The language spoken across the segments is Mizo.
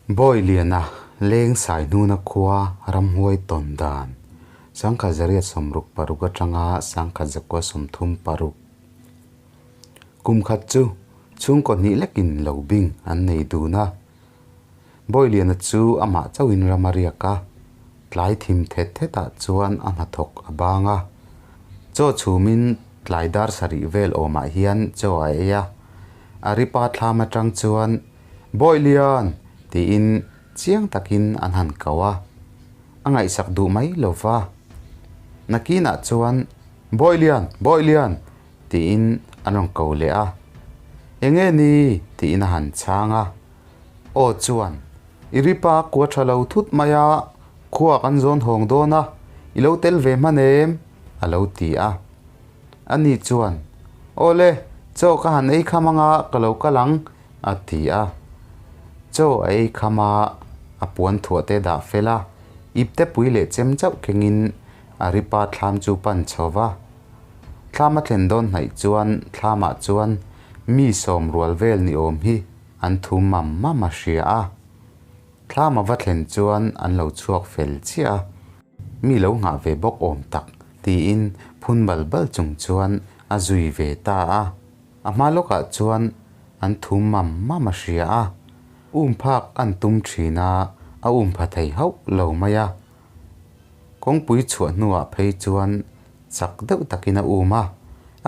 Bawiliana leng sai hnuna khua ramhuai tawn dan 1966 atanga 1936 Kum khat chu chhungkaw hnih lekin lo bing an nei dun a. Bawiliana chu amah chauhin ram a riak a, tlai thim thet thetah chuan a hnathawk a bang a. Chaw chhumin tlai dar sarih vel awmah hian chaw a ei a, a ripa thlam atang chuan Bawilian! tiin chiang takin an han kau a, a ngaihsak duh mai lo va. Nakinah chuan Bawilian! Bawilian! tiin an rawn ko leh a. Enge ni? tiin a han chhang a. Aw chuan, I ripa kua tha lo thut mai a, khua kan zawn hawng dawn a, i lo tel ve hman em? a lo ti a. Ani chuan, Aw le, chaw ka han ei kham anga ka lo kal ang, a ti a. Chaw a ei kham a, a puan thuah te dah fel a, ipte pui leh chem chauh kengin a ripa thlam chu pan chho va. Thlam a thlen dawn hnaih chuan thlamah chuan mi sawm rual vel ni awm hi an thu mam mam a hria a. Thlam a va thlen chuan an lo chhuak fel chiah a, mi lo nghah ve bawk awm tak tiin phun bal bal chung chuan a zui ve ta a. A hma lawkah chuan an thu mam mam a hria a, um phak an tum thin a, a um pha thei hauh lo mai a. Kawngpui chhuah hnuah phei chuan chak deuh takin a um a,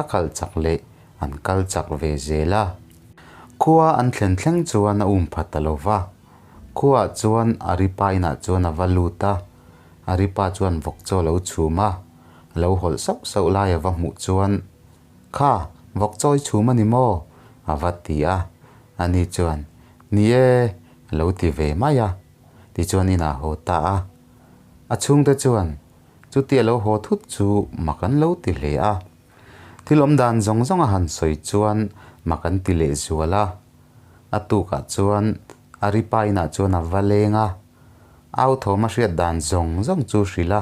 a kal chak leh an kal chak ve zel a. Khua an thlen thleng chuan a um pha ta lo va. Khuaah chuan Aripa inah chuan a va lut a, Aripa chuan vawk chaw a lo chhum a, a lo hawlh sauh sauh lai a va hmuh chuan, Kha, vawk chaw i chhum a ni maw? a va ti a. Ani chuan, Ni e, a lo ti ve mai a. Tichuan inah a haw ta a. A chhungte chuan chuti a lo haw thut chu mak an lo ti hle a. Thil awm dan zawng zawng a han sawi chuan mak an ti leh zual a. A tukah chuan a ripa inah chuan a va leng a. Au thawm a hriat dan zawng zawng chu hrilh a.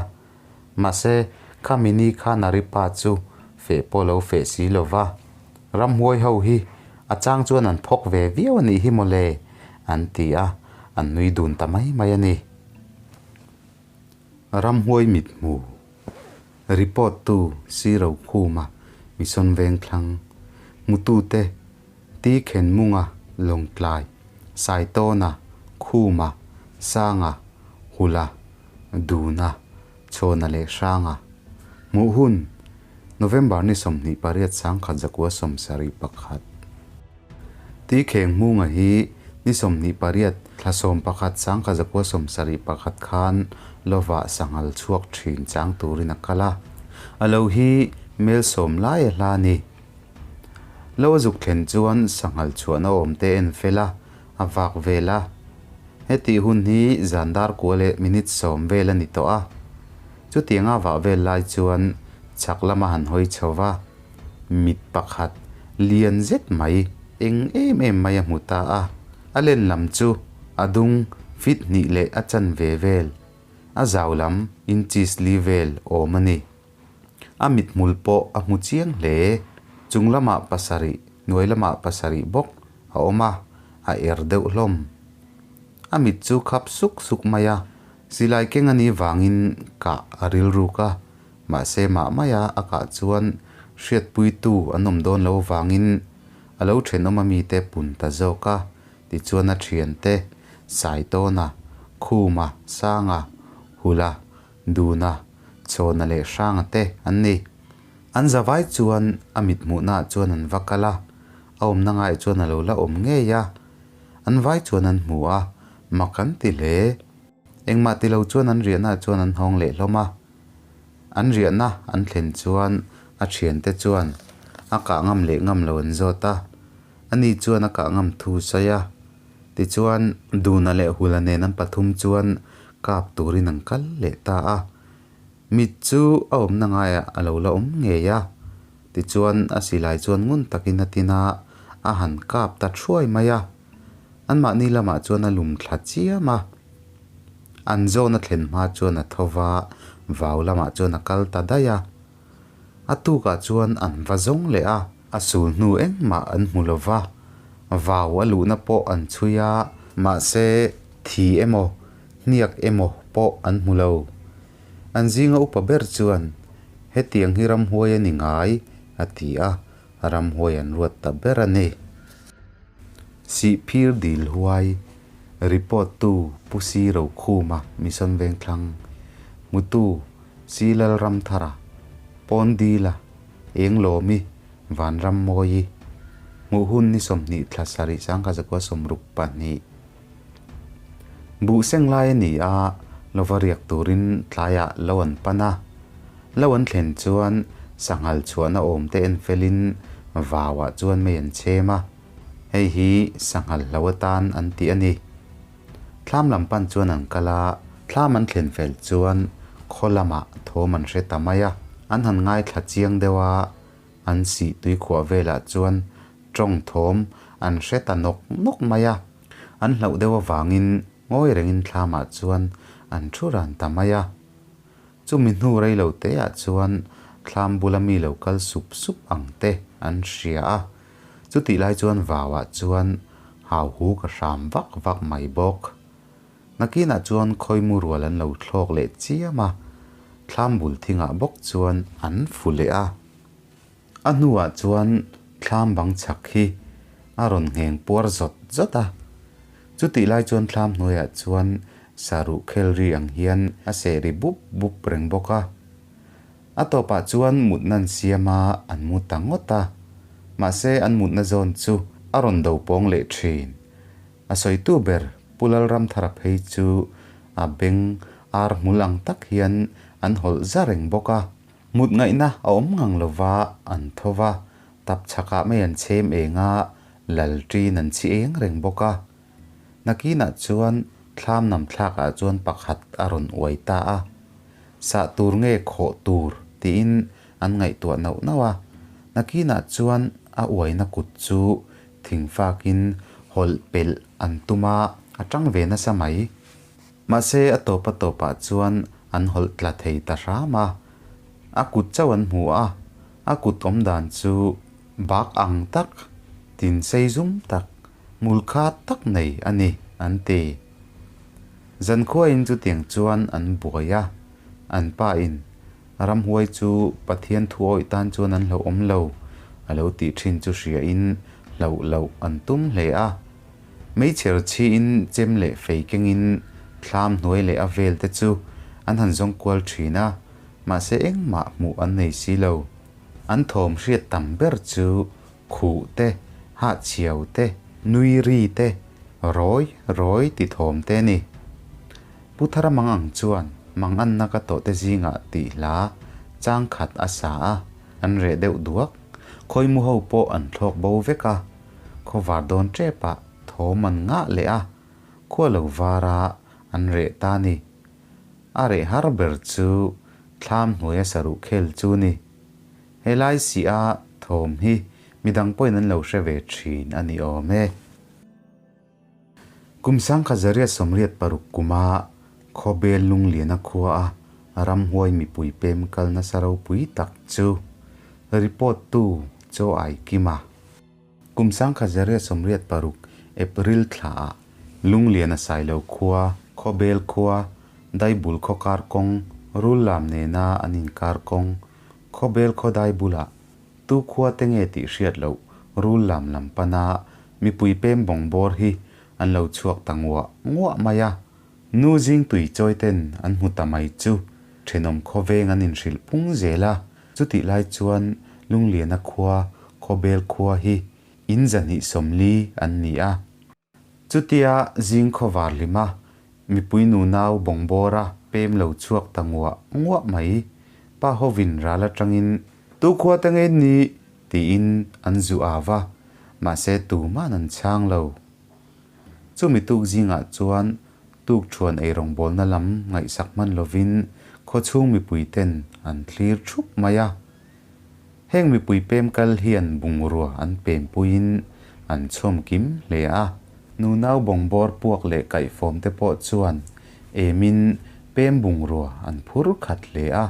Mahse, khami ni khan a ripa chu feh pawh lo feh si lo va. Ramhuai ho hi a chang chuan an phawk ve viau a nih hi mawle, an ti a, an nui dun ta mai mai a ni. Ramhuai mithmu report tu Siro Khuma Mission Vengthlang hmutute Ti Khenmunga Lawngtlai Saitawna Khuma Sanga Hula Duna Chhawna leh Hranga Hmuh hun November ni 28 1971. Ti Kheng Hmunga hi ni 28 thla 11 1971 khan lovah sanghal chhuak thin chang turin a kal a, a lo hi mel sawm lai a hla a ni. Lo a zuk thlen chuan sanghal chhuahna awm te en fel a, a vak vel a. Hetih hun hi zan dar kua leh minute sawm vel a ni tawh a. Chutianga vah vel lai chuan chhak lama han hawi chho va, mit pakhat lian zet mai eng em em mai a hmu ta a. A len lam chu a dung fit hnih leh a chan ve vel, a zau lam inches li vel awm a ni. A mithmul pawh a hmu chiang hle. Chung lamah pasarih, hnuai lamah pasarih bawk a awm a, a er deuh hlawm. A mit chu khap suk suk mai a, silai keng a nih vangin kah a rilruk a, mahse mah maia a kah chuan hriatpuitu an awm dawn lo vangin a lo thenawm a mite pun ta zawk a, tichuan a thiante Saitawna, Khuma, Sanga, Hula, Duna, Chhawna leh Hranga te an ni. An zavai chuan a mithmuhnaah chuan an va kal a, a awmna ngaiah chuan a lo la awm ngei a. An vai chuan an hmu a, mak an ti hle. Engmah ti lo chuan an riahnaah chuan an hawng leh hlawm a. An riahna an thlen chuan a thiante chuan a kah ngam leh ngam lo an zawt a. Ani chuan a kah ngam thu sawi a. Tichuan Duna leh Hula nen an pathum chuan kap turin an kal leh ta a. Mit chu a awmna ngaiah a lo la awm ngei a. Tichuan a silai chuan ngun takin a tin a, a han kap ta thuai mai a. Anmahni lamah chuan a lum thla chiam a. An zawn a thlen hma chuan a tho va, vau lamah chuan a kal ta daih a. A tukah chuan an va zawng leh a, a sul hnu engmah an hmu lo va. Vau a luhna pawh an chhui a, mahse. Thi emaw, hniak emaw pawh an hmu lo. An zinga upa ber chuan, Hetiang hi ramhuai a ni ngai, a ti a, ramhuai an ruat ta ber a ni. Sihphir dil huai, report tu Pu Si Rokhuma, Mission Vengthlang, hmutu Si Lalramthara, Pawn Dila, Englawmi, Vanrammawi, hmuh hun ni 20 thla sarih sangkha zakua 62. Buh seng lai a ni a, lova riak turin tlaiah lo an pan a. Lo an thlen chuan sanghal chhuahna awm te en felin vauah chuan mei an chhem a. Hei hi sanghal hlo atan an ti a ni. Thlam lam pan chuan an kal a, thlam an thlen fel chuan khaw lamah thawm an hre ta mai a. An han ngaithla chiang deuh a, an sih tuikhuah velah chuan tawng thawm an hre ta nawk nawk mai a. An hlauh deuh avangin ngawi rengin thlamah chuan an thu ran ta mai a. Chumi hnu rei lo teah chuan thlam bula mi lo kal sup sup ang te an hria a. Chutih lai chuan vauah chuan hau hu ka hram vak vak mai bawk. Nakinah chuan khawimu rual an lo thlawk leh chiam a, thlam bul thingah bawk chuan an fu leh a. A hnuah chuan thlam bang chhak hi a rawn ngheng puar zawt zawt a. Chutih lai chuan thlam hnuaiah chuan saruh khel ri ang hian a seh ri bup bup reng bawk a. A tawpah chuan mutna an siam a, an mu ta ngawt a. Mahse an mutna zawn chu a rawn do pawng leh thin. A sawitu ber Pu Lalramthara phei chu a beng ar hmul ang tak hian an hawlh za reng bawk a. Mut ngaihna a awm ngang lova an tho va, tap chhakah mai an chhem eng a, lal ṭin an chhi eng reng bawk a. Nakinah chuan thlam nam thlakah chuan pakhat a rawn uai ta a. Sah tur nge khawh tur tiin an ngaihtuah nauh nauh a. Nakinah chuan a uaina kut chu thingfakin hawlh pelh an tum a, a ṭang ve nasa mai. Mahse a tawp a tawpah chuan an hawlh tla thei ta hram a, a kut chauh an hmu a, a kut awm dan chu bak ang tak, tin sei zum tak, hmul khat tak nei a ni an ti. Zankhuain chutiang chuan an buai a, an pa in ramhuai chu Pathian thu awih tan chuan an hlauhawm lo a lo tih thin chu hria in hlauh loh an tum hle a. Meichher chhiin chem leh fei kengin thlam hnuai leh a vel te chu an han zawng kual thin a, mahse engmah hmuh an nei si lo. An thawm hriat tam ber chu khuh te, hahchhiau te, nui ri te, rawi rawi ti thawm te a ni. Pu Thara mang ang chuan manganna ka tawh te zingah tih hla chang khat a sa a, an reh deuh duak. Khawimu ho pawh an thlawk bo vek a. Khawvar dawn ṭepah thawm an ngah leh a, khua lo vara an reh ta ni. A reh har ber chu thlam hnuaia saruh khel chu ni. Helai si a thawm hi midang pawhin an lo hre ve ṭhin a ni awm e. Kum 1986 kuma Khawbel Lungliana khua a ramhuai mipui pem kal nasa ropui tak chu report tu Chaw Ai Kima. Kum 1986 April thla ah Lungliana Sailo khua, Khawbel khua, Daibul khaw kar kawng, Rullam nena an inkar kawng, Khawbel khaw Daibulah Tu khua te nge tih hriat loh rul lam lam pana mipui pem bawng bawr hi an lo chhuak ta nguah nguah mai a. Nu zing tui chawi ten an hmu ta mai chu thenawm khawveng an inhrilh pung zel a. Chutih lai chuan Lungliana khua, Khawbel khua hi in zahnih 40 an ni a. Chutia zing khawvar hlima mipui nunau bawngbawra pem lo chhuak ta nguah nguah mai, pa hovin ral atangin Tu khua te ngei ni? tiin an zu au va, mahse tuman an chhang lo. Chumi tuk zingah chuan tuk thuan eirawngbawlna lam ngaihsak hman lovin khawchhung mipui ten an thlir thup mai a. Heng mipui pem kal hian bungrua an pem puiin an chhawm kim hle a. Nunau bawngbawr puak leh kaihfawm te pawh chuan emin pem bungrua an phur khat hle a.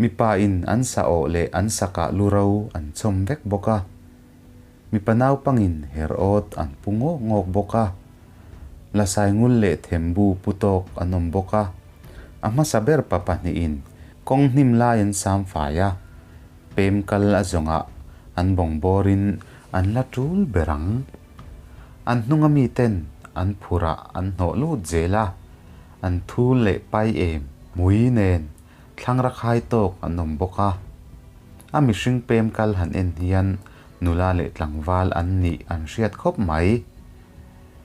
Mipa in an sa awh leh an sakah lu ro an chhawm vek bawk a. Mipa naupangin her awt an pu ngawk ngawk bawk a. Lasaingul leh Thembu pu tawk an awm bawk a. A hmasa ber pa pahnihin kawng hnim lai an sam fai a, pem kal a zawngah an bawngbawrin an la tul ber ang. An hnunga miten an phurah an hnawh lut zel a, an thul leh pai em mui nen thlangra khai tawk an awm bawk a. A mihring pem kal han en hian nula leh tlangval an nih an hriat khawp mai.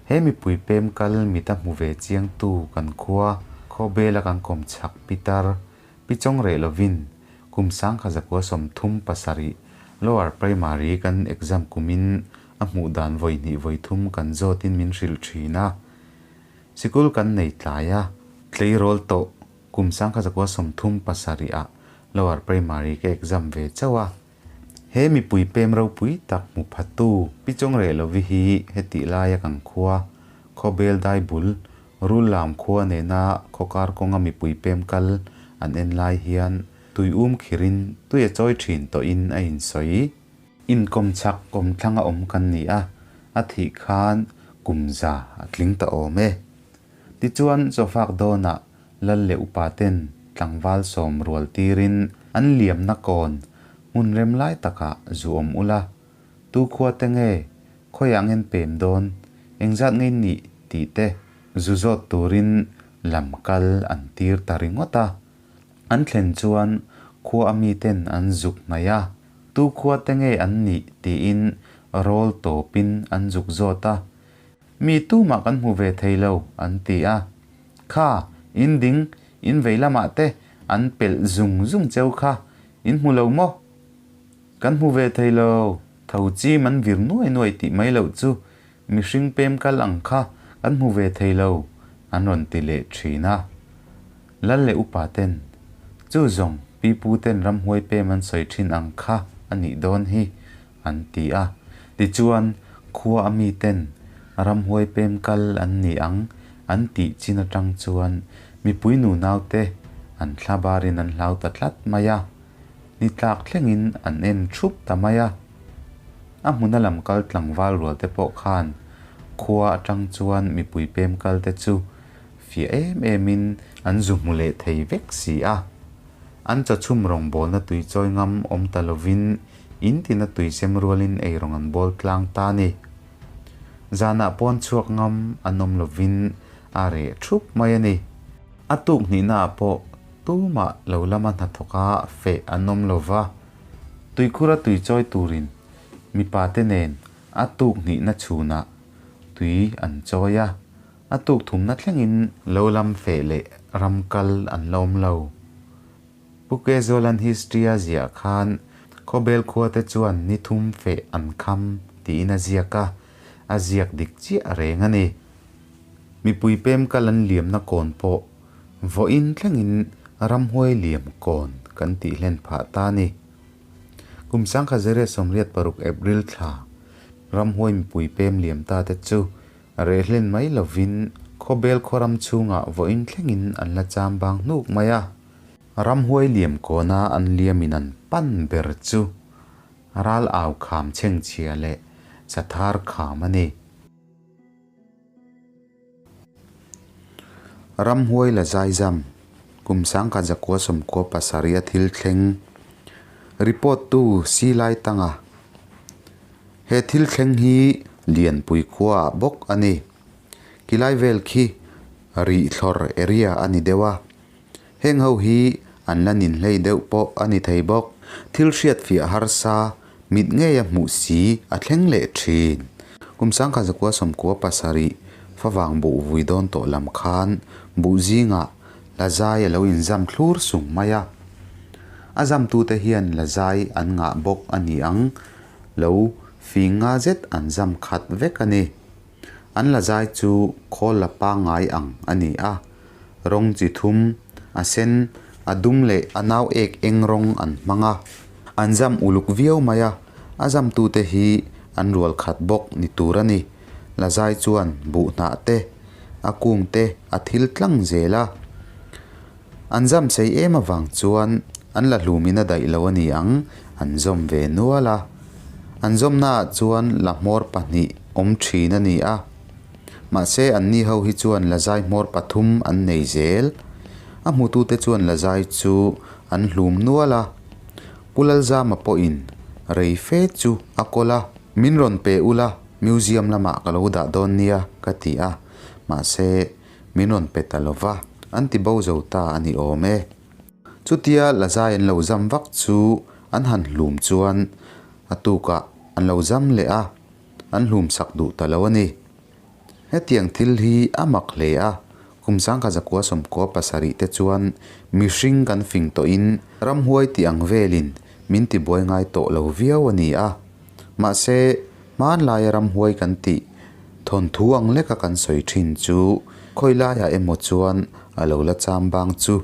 He mipui pem kal mita hmu ve chiangtu kan khua Khawbela kan kawm chhak pitar Pi Chawng reh lovin kum 1937 Lower Primary kan exam kumin a hmuh dan vawi hnih vawi thum kan zawtin min hrilh thin a. Sikul kan nei tlai a, tleirawl tawh kum 1937 ah Lower Primary ka exam ve chauh a. He mipui pem ropui tak hmu phatu Pi Chawngreh Lovi hi hetih laia kan khua, Khawbel dai bul, Rullam khua nena khawkar kawnga mipui pem kal an en lai hian tui um khirin tui a chawi thin tawhin a insawi. Inkawm chak kawm thlanga awm kan ni a, a thih khan kum za a tling ta awm e. Tichuan chawfak dawnah Lal leh upa ten tlangval sawm rual tirin an liamna kawn hmun rem lai takah zu awm ula, tu khua te nge khawiah ngen pem dawn, engzat ngei nih tih te zu zawt turin lam kal an tir ta ringawt a. An thlen chuan khua a miten an zuk hnaih a, tu khua te nge an nih tiin rawl tawpin an zuk zawt a. Mi tumah kan hmu ve thei lo, an ti a. Kha, in ding, in vei lamah te an pelh zung zung cheu kha, in hmu lo maw? Kan hmu ve thei lo, tho chim an vir nuai nuai tih mai loh chu mihring pem kal ang kha kan hmu ve thei lo, an rawn ti leh thin a. Lal leh upa ten, Chu zawng, pipu ten ramhuai pem an sawi thin ang kha a nih dawn hi, an ti a. Tichuan, khua a miten ramhuai pem kal an ni ang an tih chin atang chuan mipui nunaute an thla barin an hlau ta tlat mai a. Ni tlak thlengin an en thup ta mai a. A hmuna lam kal tlangval rualte pawh khan khua atang chuan mipui pem kalte chu fiah em emin an zu hmu leh thei vek si a. An chawchhum rawngbawlna tui chawi ngam awm ta lovin In tina tui sem rualin eirawng an bawl tlang ta a ni. Zanah pawn chhuak ngam an awm lovin a reh thup mai a ni. A tuk hnihnaah pawh tumah lo lama hnathawka feh an awm lo va, tuikhura tui chawi turin mipate nen a tuk hnihna chhunah tui an chawi a, a tuk thumna thlengin lo lam feh leh ram kal an la awm lo. Pu Kezualan history a ziah khan Khawbel khuate chuan ni thum feh an kham tiin a ziak a, a ziak dik chiah reng a ni. Mipui pem kal an liamna kawn pawh vawiin thlengin ramhuai liam kawn kan tih hlen phah ta a ni. Kum 1986 April thla ramhuai mipui pem liam ta te chu Reh hlen mai lovin Khawbel khawram chhungah vawiin thlengin an la cham bang hnuk mai a. Ramhuai liam kawna an liamin an pan ber chu ral au kham chhengchhia leh sathar kham a ni. Ramhuai la zaizam kum 1997 a thil thleng report tu Silai Tanga He thil thleng hi Lianpui khuaah bawk a ni. Kilai vel khi Rihthlawr area a ni deuh a. Heng ho hi an la ninhlei deuh pawh a ni thei bawk. Thil hriatfiah harsa mit ngeia hmuh si a thleng leh thin. Kum 1997 favang buh vui dawn tawh lam khan buh zingah la zai a lo inzam thlur sung mai a. A zamtute hian la zai an ngah bawk a ni ang. Lo fing nga zet an zam khat vek a ni. An la zai chu khawl la pangngai ang a ni a, rawng chi thum, a sen, a dum leh a nau ek eng rawng an hmang a. An zam uluk viau mai a, a zamtute hi an rual khat bawk ni tur a ni. La zai chuan buh hnah te, a kung te a thil tlang zel a. An zam sei em avang chuan an la hlumin a daih lo a ni ang, an zawm ve nual a. An zawmnaah chuan la hmawr pahnih awm thin a ni a. Mahse anni ho hi chuan lazai hmawr pathum an nei zel. A hmutute chuan lazai chu an hlum nual a. Pu Lalzama pawhin rei fe chu a kawl a, Min rawn pe ula, museum lamah ka lo dah dawn nia ka ti a, mahse min rawn pe ta lova, an ti bo zo ta a ni awm e. Chutia lazai an lo zam vak chu an han hlum chuan a tukah an lo zam leh a, an hlum sak duh ta lo a ni. Hetiang thil hi a mak hle a, kum 1997 te chuan mihring kan fing tawhin ramhuai tih ang velin min tibuai ngai tawh lo viau a ni a. Mahse, hmanlaia ramhuai kan tih thawnthu ang leka kan sawi thin chu khawi laiah emaw chuan a lo la cham bang chu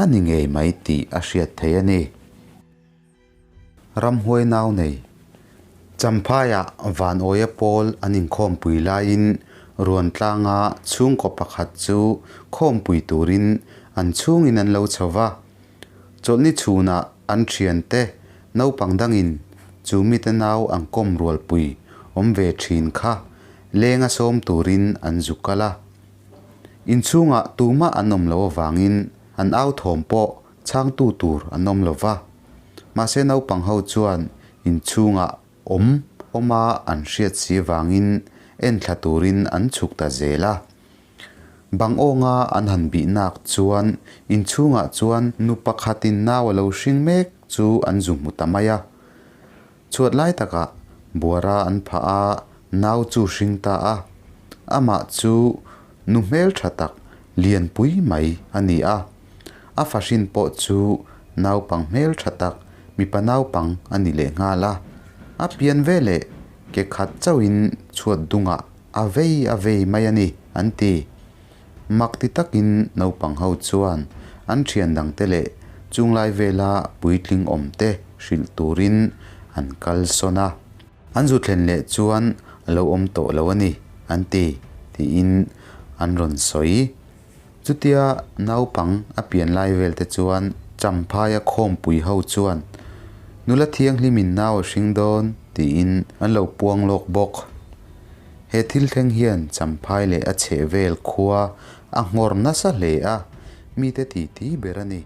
a ni ngei mai tih a hriat theih a ni. Ramhuai nau nei. Champhaiah Vanawia pawl an inkhawmpui laiin Ruantlanga chhungkaw pakhat chu khawmpui turin an chhungin an lo chho va. Chawlhni chhunah an thiante naupang dangin chu mite nau an kawm rualpui awm ve thin kha lenga sawm turin an zu kal a. Inchhungah tumah an awm loh avangin an au thawm pawh Chhangtu tur an awm lo va, mahse naupang ho chuan inchhungah awm awma an hriat si vangin enthla turin an chhuk ta zel a. Bang awnga an han bih nak chuan inchhungah chuan nu pakhatin nau a lo hring mek chu an zu hmu ta mai a. Chhuat lai takah buara an phah a, nau chu hring ta a. Amah chu nu hmeltha tak lianpui mai a ni a. A fahrin pawh chu naupang hmeltha tak mipa naupang a ni leh nghal a. A pian veleh ke khat chauhin chhuat dungah a vei a vei mai a ni, an ti. Mak ti takin naupang ho chuan an thian dangte leh chunglai vela puitling awmte hrilh turin an kal sawn a. An zu thlen leh chuan a lo awm tawh lo a ni, an ti, tiin an rawn sawi. Chutia naupang a pian lai vel te chuan Champhaia khawmpui ho chuan, Nula thianghlimin nau a hring dawn, tiin an lo puang lawk bawk. He thil thleng hian Champhai leh a chhehvel khua a nghawr nasa hle a, mite titi ber a ni.